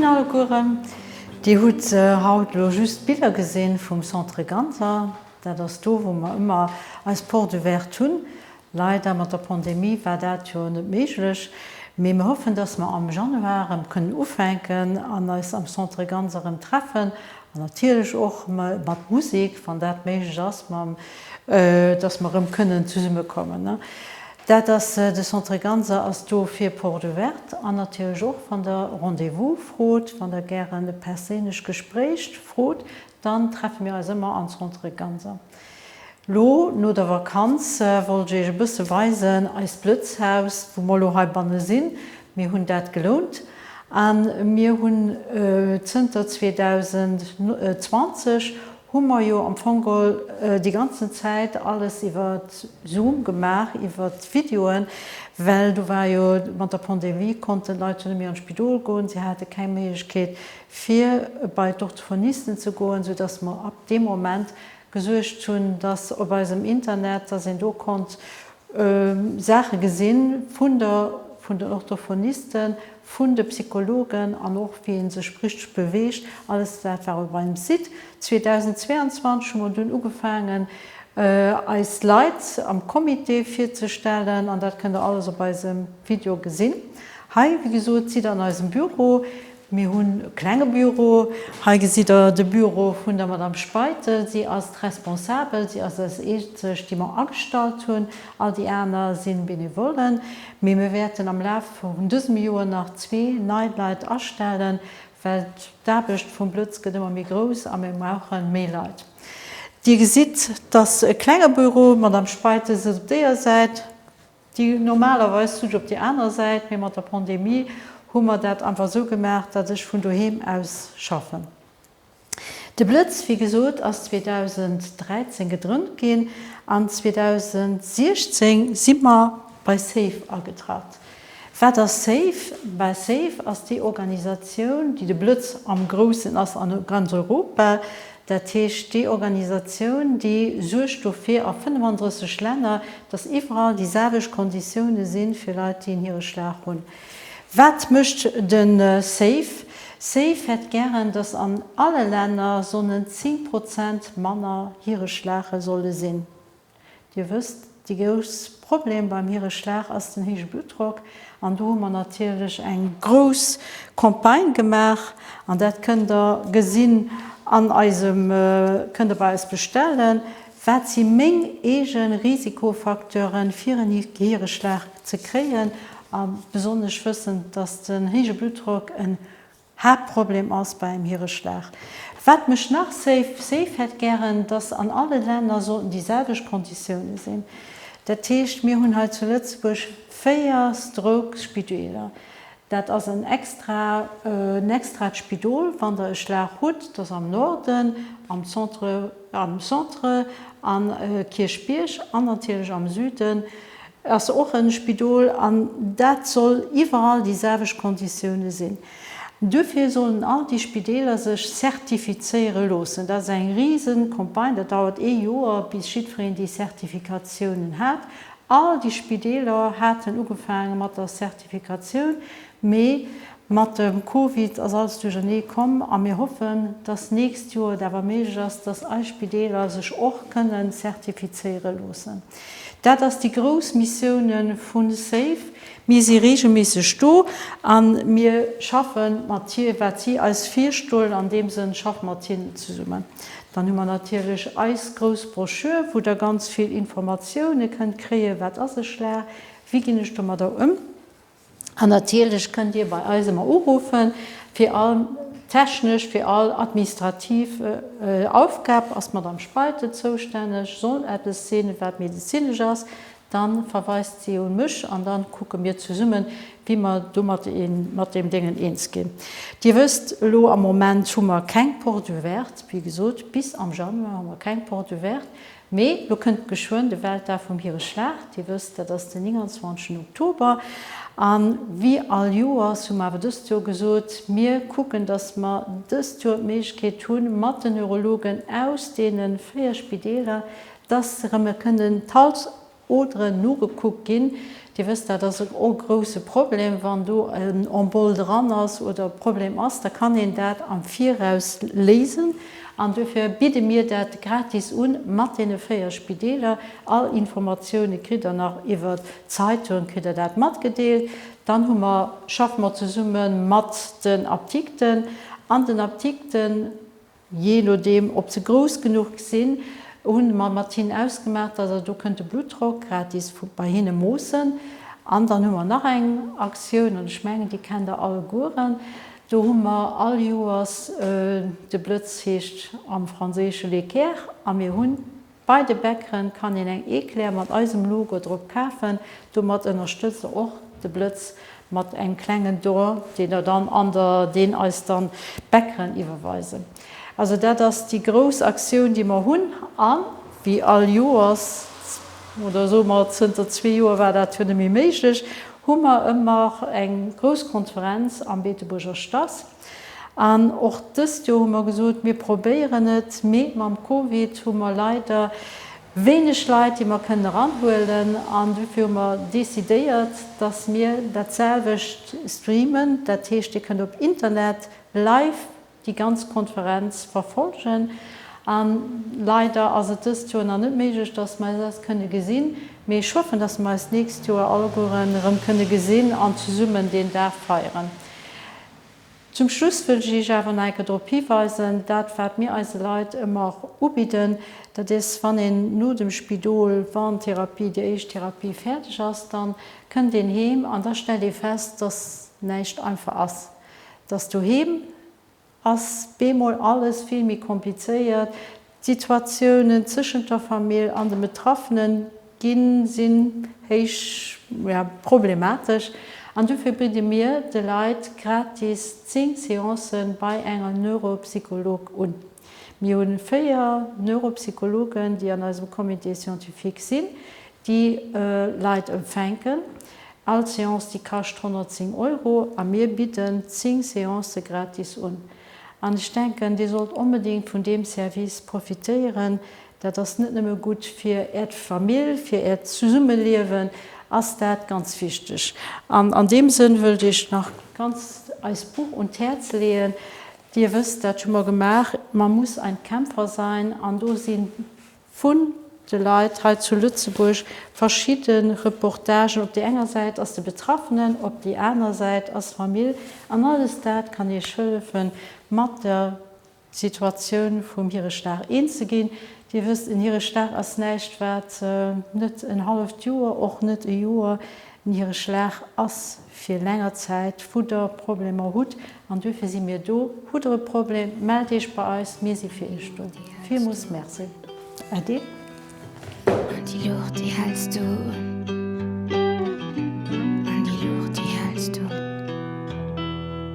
allegueren. Dir hutt haut elo just Biller gesinn vum Centre Ganser. Dat ass do, wou mer ëmmer eis Porte ouverte hunn. Leider mat der Pandemie war dat jo net méiglech, mee mir hoffen, dass mer am Januar erëm kënnen ufänken an eis am Centre Ganser erëm treffen an natierlech och mat Musek, wann dat méiglech ass, mam, dass mer erëm kënnen zesummekommen. Dat ass, de Centre Ganser ass do fir Porte ouverte an natierlech och, wann Der Rendez-vous frot, wann Der gären e perséinlecht Gespréich frot, dann treffe mir eis ëmmer am Centre Ganser. Lo no der Vakanz wollt ech iech e bësse weisen eist Blëtzhaus, wou mer lo heibanne sinn. Mir hunn dat gelount a mir hunn zënter 2020 hu mer jo am Fong geholl déi ganzen Zäit alles iwwer Zoom gemaach, iwwer Videoen, well do war jo mat der Pandemie konnten d'Leit jo net méi an d'Spidol goen, si hate keng Méiglechkeet fir bei d'Orthophonisten ze goen, soudass mer ab deem Moment gesuergt hunn, dass op eisem Internet, dass een do konnt Saache gesinn vun der, vun den Orthophonisten, vun de Psychologen an och wéi ee sech richteg beweegt. Alles dat war op eisem Site. 2022 hu mer dunn ugefaangen, eis Leit am Comité virzestellen an dat kënnt der alles op eisem Video gesinn. Hei, wéi gesot, sidd der an eisem Büro. Mir hunn e klenge Büro. Hei gesitt Der de Büro vun der Madame Speitel. Si ass d'Responsabel. Si ass eis eenzeg, déi mer agestallt hunn. All déi aner si Benevollen. Mee mir wäerten am Laf vun dësem Joer nach zwee nei Leit astellen, well d'Aarbecht vum Blëtz gëtt ëmmer méi grouss a mir brauche méi Leit. Dir gesitt, dass e klenge Büro. D'Madame Speitel sëtzt op deeër Säit. Déi normalerweis sut ech op déi aner Säit, mee mat der Pandemie hu mer dat einfach esou gemaach, datt ech vun doheem aus schaffen. De Blëtz, wéi gesot, ass 2013 gedrënnt ginn an 2016 si mer bei Safe agetratt. Wat ass Safe? Bah, Safe ass déi Organisatioun, déi de Blëtz am Groussen ass an ganz Europa. Dat heescht, déi Organisatioun, déi suergt dofir a 35 Länner, dass iwwerall déi selwecht Konditioune si fir Leit, déi en Hiereschlag hunn. Wat mécht de Safe? Safe hätt gären, dass an alle Länner sollen 10 Prozent manner Hiereschlage solle sinn. Dir wësst, dee grouss Problem beim Hiereschlag ass den héije Bluttdrock. An do hu mer natierlech eng grouss Campagne gemaach. An dat kënnt Der gesinn an eisem, kënnt Der bei eis bestellen, Wat si meng eege Risikofacteuren, fir en Hiereschlag ze kréien? A besonnesch wëssend, dass den héije Bluttdrock en Haaptproblem ass bei engem Hiereschlag. Wat mech nach safe safe hätt gären, dass an alle Länner sollten déi selwecht Konditioune sinn. Dat heescht, mir hunn hei zu Lëtzebuerg 4 Stroke-Spideeler. Dat ass en extra, en extrat Spidol, wann Der e Schlag hutt. Dat ass am Norden, am Centre, am Centre, an Kierchbierg an natierlech am Süden. Ass och en Spidol an dat soll iwwerall déi selwecht Konditioune sinn. Duerfir sollen all déi Spideeler sech zertifizéiere loossen. Dat ass eng risen Campagne, dat dauert ee Joer bis jiddwereen déi Zertifikatiounen hat. All déi Spideeler haten ugefaange mat der Zertifikatioun, mee mat dem Covid ass alles duerchernee komm a mir hoffen, dass nächst Joer et awer méiglech ass, dass eis Spideeler sech och kënnen zertifizéiere loossen. Dat ass déi grouss Missioune vu Safe. Mir si reegelméisseg do a mir schaffe mat hir, wat si eis virstoen. An deem Sënn schaffe mer mat hinnen zesummen. Dann hu mer natierlech eis grouss Broschür, wou Der ganz vill Informatioune kënnt kréien, Wat ass e Schlag? Wéi ginn ech domadder ëm? An natierlech kënnt Dir bei eis ëmmer uruffen, fir all technesch, fir all administrativ Aufgab ass d'Madame Speitel zoustänneg. Sollt eppes sinn, wat medezinesch ass, da verweist si un mech an da kucke mir zesummen, wéi mer do mat deem Déngen eens ginn. Dir wësst, elo am Moment hu mer keng Porte ouverte, wéi gesot, bis am Januar hu mer keng Porte ouverte. Mee lo kënnt geschwënn de Weltdag vum Hiereschlag, Dir wësst, dat ass den 29 Oktober. A wéi all Joers hu mer awer dëst Joer gesot, mir kucken, datt mer dëst Joer d'Méiglechkeet hu mat den Neurologen aus deene 4 Spideeler, datt erëm kënnen d'Halsoderen nogekuckt ginn. Dir wësst, dat ass och e grouse Problem, wann do en Embol dran ass oder e Problem ass, da kann een dat am Viraus léisen. An dofir bidde mir dat gratis un mat deene 4 Spideeler. All Informatioune kritt Der nach iwwert d'Zeitung, kritt Der dat matgedeelt. Dann hu mer, schaffe mer zesumme mat den Apdikten. An den Apdikten, jee nodeem ob se grouss genuch sinn, hu mer mat hinnen ausgemaach, datt Der do kënnt de Bluttdrock gratis bei hinne moossen. An dann hu mer nach eng Aktioun, an ech mengen, déi kennt Der allegueren, Do hu mer all Joers, de Blëtz heescht am Franséische l'éclair, a mir hunn bei de Bäckeren, kann een eng Eclair mat eisem Logo drop kafen. Domat ënnerstëtzt der och de Blëtz mat engem klengen Don, deen der dann an der, deen eis dann d'Bäckeren iwwerweisen. Also dat ass déi grouss Aktioun, déi mer hunn. A wéi all Joers, oder soe mer zënter zwee Joer war dat jo net méi méiglech, hu mer ëmmer eng grouss Konferenz am Beetebuerger Stass. An och dëst Joer hu mer gesot, mir probéieren et, mee mam Covid hu mer leider wéineg Leit, déi mer kënnen eranhuelen. An dofir hu mer decidéiert, dass mir dat selwecht streamen. Dat heescht, Dir kënnt op Internet live déi ganz Konferenz verfolgen. A leider ass et dëst Joer nach net méiglech, dass mer eis kënne gesinn, mee ech hoffen, dass mer eis d'nächst Joer allegueren erëm kënne gesinn an zesummen deen Dag feieren. Zum Schluss wëll ech Iech awer nach eng Kéier drop hiweisen, dat wat mir eise Leit ëmmer ubidden, dat ass, wann een no dem Spidol, wann d'Therapie, déi éischt Therapie fäerdeg ass, da kënnt een heem an da stellt ee fest, dass näischt einfach ass. Dass doheem ass bemol alles vill méi komplizéiert, d'Situatiounen zëschent der Famill an de Betraffenen ginn, sinn héich, ja, problematesch. An dofir bidde mir de Leit gratis 10 Seancen bei enger Neuropsycholog un. Mir hunn 4 Neuropsychologen, déi an eisem Comité scientifique sinn, déi Leit empfänken. All Seance déi kascht 110 Euro a mir bidden 10 Seancë gratis un. An ech denken, Dir sollt onbedéngt vun deem Service profitéieren. Dat ass net nëmme gutt fir Äert Famill, fir Äert Zesummeliewen ass dat ganz wichteg. An an deem Sënn wëllt ech nach ganz eist Buch un d'Häerz leeën. Dir wësst, dat hu mer gemaach, Man muss ein Kämpfer sein. An do si vun de Leit hei zu Lëtzebuerg verschidde Reportagen. Op déi enger Säit ass de Betraffenen, op déi aner Säit ass d'Famill. An alles dat kann Iech hëllefen, mat der Situatioun vum Hireschlag eens ze ginn. Dir wësst, en Hireschlag ass näischt, wat net en halleft Joer, och net e Joer, en Hireschlag ass fir länger Zäit, wou Der Problemer hutt. An duerfir si mir do. Hutt Der e Problem, mellt Iech bei eis, mir si fir Iech do. Villmools Merci. Ade. An déi Luucht, déi häls du.